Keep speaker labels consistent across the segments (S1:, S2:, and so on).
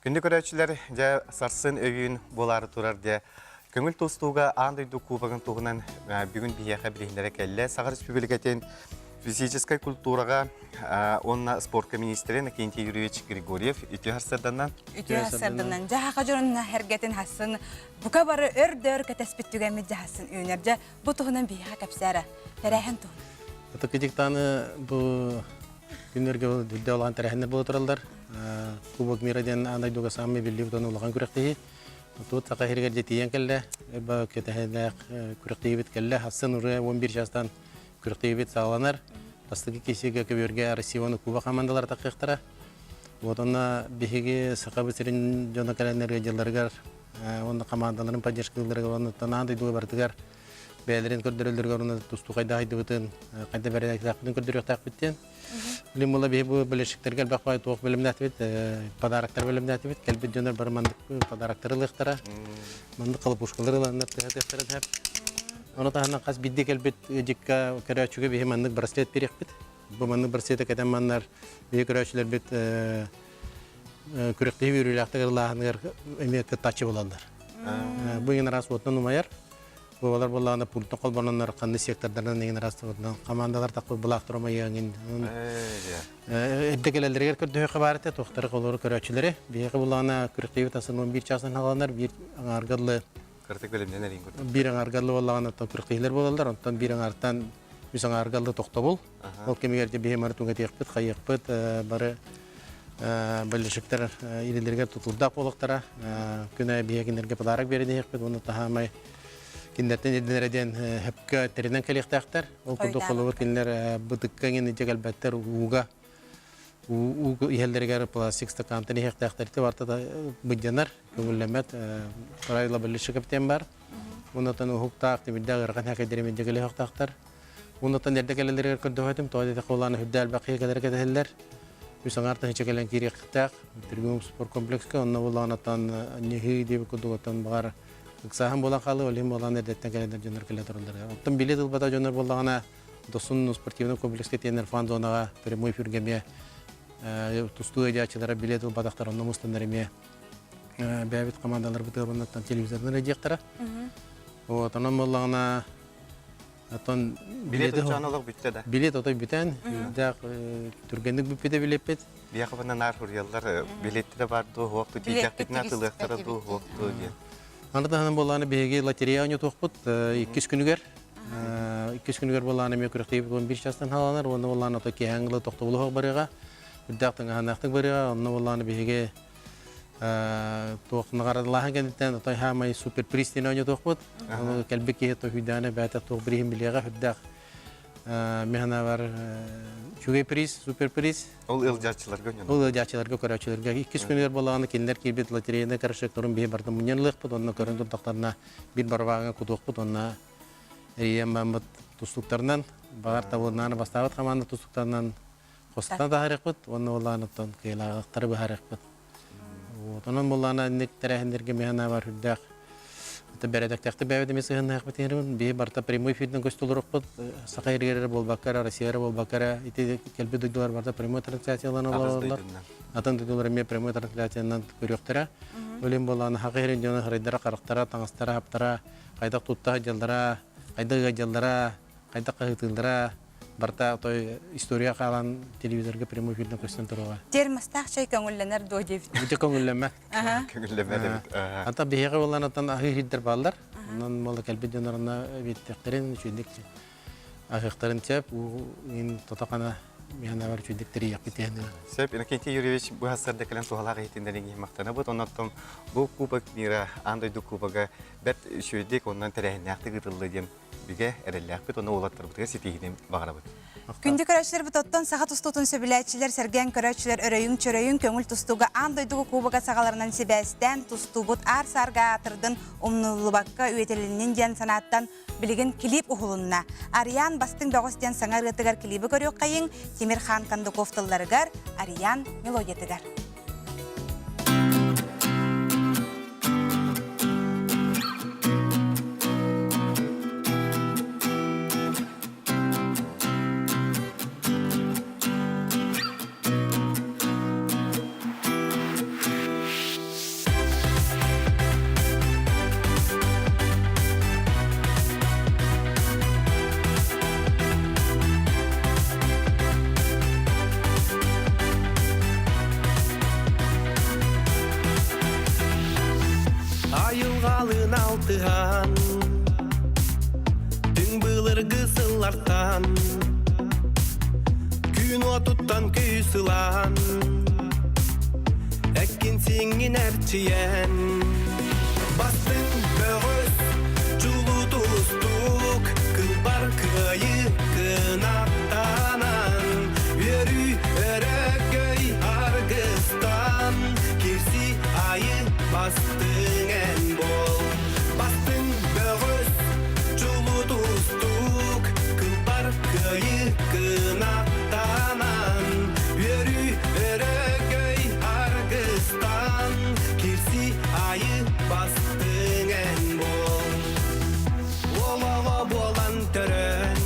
S1: Күндү көрөөччүлэр, дьэ сарсын өйүүн буолаары турар дьэ көҥүл тустууга аан дойду кубогын туһунан бүгүн биһиэхэ билиһиннэрэ кэллэ. Саха Республикатын физическэй культураҕа уонна спортка министрэ Иннокентий Юрьевич Григорьев үтүө сарсыарданан.
S2: Үтүө сарсыарданан. Дьэ хаха дьонун эргэтин хассын бука бары өр-дөр кэтэспит түгэммит дьаһасын үүнэр. Дьэ бу туһунан биһиэхэ кэпсээрэ. Тэрээһин туһунан.
S3: Ытык бу Күннэргэ үрдэ улахан тэрээһиннэр буола тураллар. Кубок мира диэн аан дойдуга саамай биллибит уонна улахан күрэхтэһии. Тут Саха сиригэр дьэ тиийэн кэллэ. Өрбө кэтэһиилээх күрэхтэһиибит кэллэ. Сарсын уже 11 чаастан күрэхтэһиибит саҕаланар. Бастакы киисигэ көбүөргэ Россия уонна Куба командалара таххыахтара. Вот онно биһиги Сахабыт сирин дьоно кэлэннэр дьылларыгар уонна командаларын поддержкаларыгар уонна аан дойдуга барытыгар бэйэлэрин көрдөрөллөрүгэр уонна тустуу хайдах айдыбытын, хайда бэрээдэктээхпитин көрдөрүөхтээхпит диэн. Билим була биһи бу болельщиктэргэ элбэх баай туох бэлэмнээтибит, подароктар бэлэмнээтибит. Кэлбит дьоннор бары маннык подароктары ылыахтара. Маннык хлопушкалары ыланнар тыһатыахтара сөп. Ону таһынан хас биирдии кэлбит дьикка көрөөччүгэ биһи маннык браслет бириэхпит. Бу маннык браслеты кэтэн маннар биһи көрөөччүлэрбит күрэхтэһии үөрүүлээхтик ыллааһыныгар эмиэ кыттааччы буолаллар. Бу иҥин араас уотунан умайар. Буолар буоллаҕына пультан холбононнор ханнык сектордарынан иҥин араас уотунан командалар тахпыт былаахтар умайыаҥын. Эрдэ кэлэллэригэр көрдөһүөххэ баар этэ, туохтары олору көрөөччүлэри. Биһиэхэ буоллаҕына күрэхтэһиибит асан 11 чаастан хааланар, биир аҥаарга дылы
S1: Кырдык бэлэмнэнэр иҥ курдук.
S3: Биир аҥаарга дылы буоллаҕына күрэхтэһиилэр буолаллар, онтон биир аҥаартан үс аҥаарга дылы тохтобул. Ол кэмигэр дьэ биһи мары түҥэтиэхпит, хайыахпыт, бары болельщиктар илиилэригэр тутуурдаах буолуохтара. Күн аайы биһиги кинилэргэ подарок биэрэн иһиэхпит уонна таһаамай кинилэртэн ирдэнэрэ диэн хөпкө тэринэн кэлиэхтээхтэр. Ол курдук холобур кинилэр бытыкка иҥин илдьэ кэлбэттэр, ууга уу иһэллэригэр пластик стакантан иһиэхтээхтэр барыта да быдьанар, көҥүллэммэт правила болельщиков диэн бар. Оннотон уһуктаах, тимирдээх ыарахан хакайдары илдьэ кэлиэхтээхтэр. Оннуттан эрдэ кэлэллэригэр көрдөһөтүм, тоҕо диэтэххэ улаана үрдэ элбэх киһи кэлэрэ кэтэһэллэр. Үс аҥаар тыһыынча кэлэн киириэхтээх. Түргүм спорткомплекска онно буллаҕынаттан ньыһыы диэбит курдук оттон баҕар ыксааһын буолан хаалыы, ол иһин буолан эрдэттэн кэлэннэр дьоннор кэлэ тураллар. Оттон билет ылбата дьоннор буоллаҕына Досун спортивный комплекска тиэннэр фан-зонаҕа прямой эфиргэ эмиэ тустуу ыйааччылара билет ылбатахтар онно мустаннар эмиэ бэйэбит командаларбытыгар уоннаттан телевизорынан ыйдиэхтэрэ. Вот, онон буоллаҕына Оттон
S1: билет очоон олох бүттэ да.
S3: Билет отой бүтэн, үрдээх түргэнник бүппүтэ билеппит.
S1: Биэхабына наар хуруйаллар билеттэрэ бар дуу, хуох дуу, тиийдэхпитинэ атылыахтара дуу, хуох дуу диэн.
S3: Аны таһынан буоллааны биһиги лотерея ойнотуохпут иккис күнүгэр. Иккис күнүгэр буоллааны эмиэ күрэхтэһиибит 11 чаастан хааланар, уонна буоллааны ото киэһээҥҥи тохтобулуһуох барыаҕа, үрдээх тыҥаһанаахтык барыаҕа, онно буоллааны биһиги туох наҕараадалааһын кэнниттэн отой хаамай суперприз диэн оонньотуохпут. Ону кэлбит киһи тоһүйдаана бэйэтэ туох бирииһин билиэҕэ үрдээх механабар үчүгэй приз, суперприз.
S1: Ол ыалдьааччыларга
S3: онньонор. Ол ыалдьааччыларга көрөөччүлэргэ иккис күнүгэр буоллаҕына кинилэр киирбит лотерейнай корешекторун биһи барытын мунньан ылыахпыт уонна көрөн турдахтарына биир барабааҥҥа кутуохпут уонна эрийэн бараммыт тустууктарынан баҕар табылыннаҕына бастаабыт хамаанда тустууктарынан Хостан таһаарыахпыт уонна буоллаҕына кыайыылаахтары быһаарыахпыт. Вот онон буоллаҕына инник тэрээһиннэргэ миэхэ бар үрдээх это бэрэдэктээхтик бэйэбит эмиэ сыһыаннаһыахпыт иһэрбин. Биһи барыта прямой эфирдэн көстө олоруохпут. Саха сиригэр эрэ буолбакка эрэ, Россия эрэ буолбакка эрэ, ити кэлбит дойдулар барыта прямой трансляцияланан олороллор. Атын дойдулар эмиэ прямой трансляциянан көрүөхтэрэ. Ол иһин буоллаҕына саха сирин дьоно харайдара, харахтара, таҥастара, хаптара, хайдах тутта сылдьаллара, хайдах ыалдьаллара, хайдах хаһыытыыллара, барыта той история хаалан телевизорга прямой эфирден көстөн туруоҕа.
S2: Термостаах чай көҥүллэнэр дуо диэбит.
S3: Бүтэ көҥүллэммэт.
S1: Көҥүллэммэт эбит.
S3: Ата биһиэхэ буолан отон аһыы иһирдэр бааллар. Онон буола кэлбит дьон онно биэттиэхтэрин үчүгдик аһыахтарын сөп. Уу тотохана миһанабар үчүгдик тэрийиэхпит диэн.
S1: Сөп, Иннокентий Юрьевич бу сарда кэлэн туһалаах иһитиннэрин иһин махтанабыт. Оннооттон бу Кубок мира аан дойду кубога бэрт үчүгэйдик онон тэрээһиннээхтик ыытыллыа диэн бигэ эрэллээхпит уонна уолаттарбытыгар ситиһиини баҕарабыт.
S2: Күндү көрөөччүлэрбит оттон саха тустуутун сөбүлээччилэр, сэргээн көрөөччүлэр өрөйүҥ-чөрөйүҥ көҥүл тустууга аан дойдуга кубога саҕаларынан сибээстээн тустуубут аар-саарга аатырдын умнуллубакка үйэтилиннин диэн санааттан билигин клип уһулунна. Ариан бастыҥ бөҕөс диэн саҥа ырыатыгар клибы көрүөххэйиҥ Тимир Хан Кондаков тылларыгар, Ариан мелодиятыгар.
S4: Былыргы сыллартан Күн уотуттан күүс ылан Эккин сиҥҥин эрчийэн Бастыҥ бөҕөс чулуу тустуук Кылбар кыайыы кынаттанан Үөрүү өрөгөй аргыстан Кирси айы бастыҥ эн буол Бастыҥ бөҕөс чулуу тустуук Кылбар кыайыы кынаттанан Үөрүү өрөгөй аргыстан Кирси айы бастыҥ эн буол Уолаҕа буолан төрөөн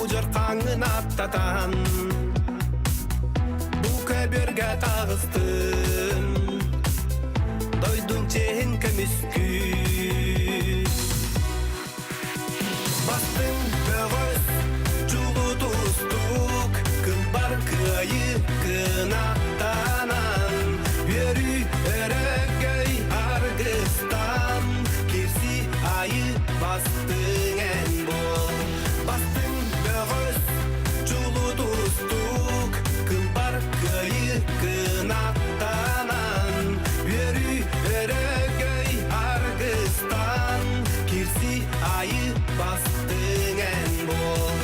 S4: Удьар хаҥын аттатан Бу көбүөргэ таҕыстым Дойдун чиэһин көмүскүү Бастыҥ бөҕөс чулуу тустуук Кылбар кыайыы кынаттанан Үөрүү өрөгөй аргыстан Кирси айы бастыҥ эн буол Бастыҥ бөҕөс чулуу тустуук Кылбар кыайыы кынаттанан Үөрүү өрөгөй аргыстан Кирси айы бастыҥ эн буол.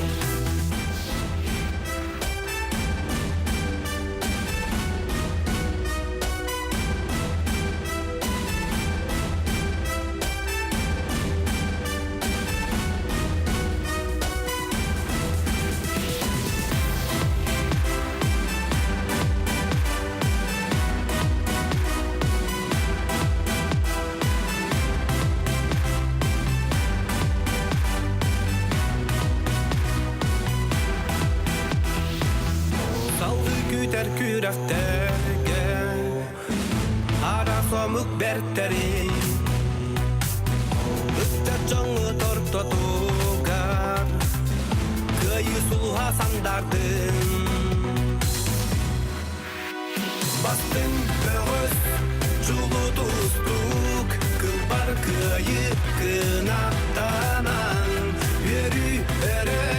S4: Салгыы күүтэр күрэхтэргэ араас омук бэртэрин ыччат дьоҥҥо тортотугар кыайыы сулуһа сандардын. Бастыҥ бөҕөс, чулуу тустуук, кылбар кыайыы кынаттанан, үөрүү өрө.